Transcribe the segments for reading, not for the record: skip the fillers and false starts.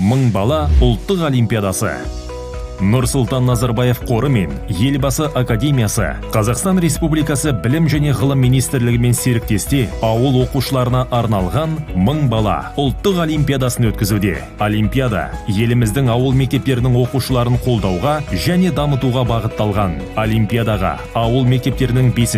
Мың бала ұлттық олимпиадасы. Нұрсұлтан Назарбаев қоры мен Елбасы Академиясы Қазақстан Республикасы Білім және ғылым министрлігімен серіктесте ауыл оқушыларына арналған Мың бала ұлттық олимпиадасын өткізуде. Олимпиада еліміздің ауыл мектептерінің оқушыларын қолдауға және дамытуға бағытталған. Олимпиадаға ауыл мектептерінің 5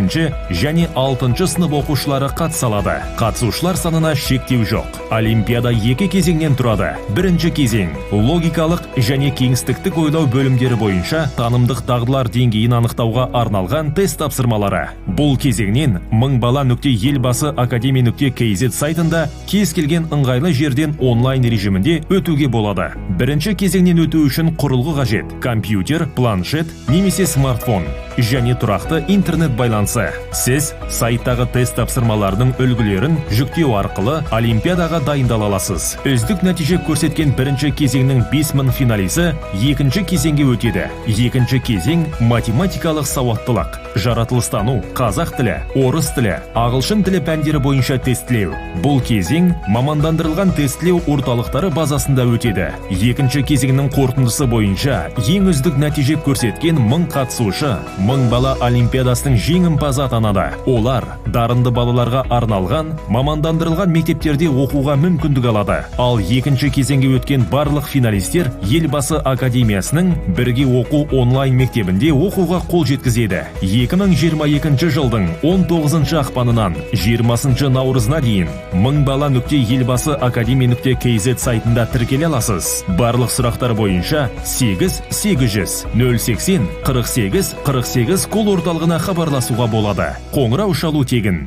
және 6 сынып оқушылары қатыса алады. Қатысушылар санына шектеу жоқ. Олимпиада екі кезеңнен тұрады. Бірінші кезең – логикалық және кеңістіктік ойлау бөлімдері бойынша танымдық дағдылар деңгейін анықтауға арналған тест тапсырмалары. Бұл кезеңнен мыңбала.елбасыакадеми.kz сайтында кез келген ыңғайлы жерден онлайн режимінде өтуге болады. Бірінші кезеңнен өту үшін құрылғы қажет: компьютер, планшет немесе смартфон және тұрақты интернет байланысы. Сіз сайттағы тест тапсырмаларының үлгілерін жүктеу арқылы олимпиадаға дайындала аласыз. Үздік нәтиже көрсеткен бірінші кезеңнің 5000 финалисі екінші кезеңге өтеді. Екінші кезең – математикалық сауаттылық, жаратылыстану, қазақ тілі, орыс тілі, ағылшын тілі пәндері бойынша тестілеу. Бұл кезең мамандандырылған тестілеу орталықтары базасында өтеді. Екінші кезеңнің қорытындысы бойынша ең үздік нәтиже көрсеткен 1000 қатысушы Мың бала олимпиадасының жеңімпазы атанады. Олар дарынды балаларға арналған мамандандырылған мектептерде оқуға мүмкіндік алады. Ал екінші кезеңге өткен барлық финалистер Елбасы Академиясының бірге оқу онлайн мектебінде оқуға қол жеткізеді. 2022 жылдың 19 ақпанынан 20 наурызына дейін мыңбала.елбасыакадеми.kz сайтында тіркеле аласыз. Барлық сұрақтар бойынша 8 800 080 48 48 колл орталығына хабарласуға болады. Қоңырау шалу тегін.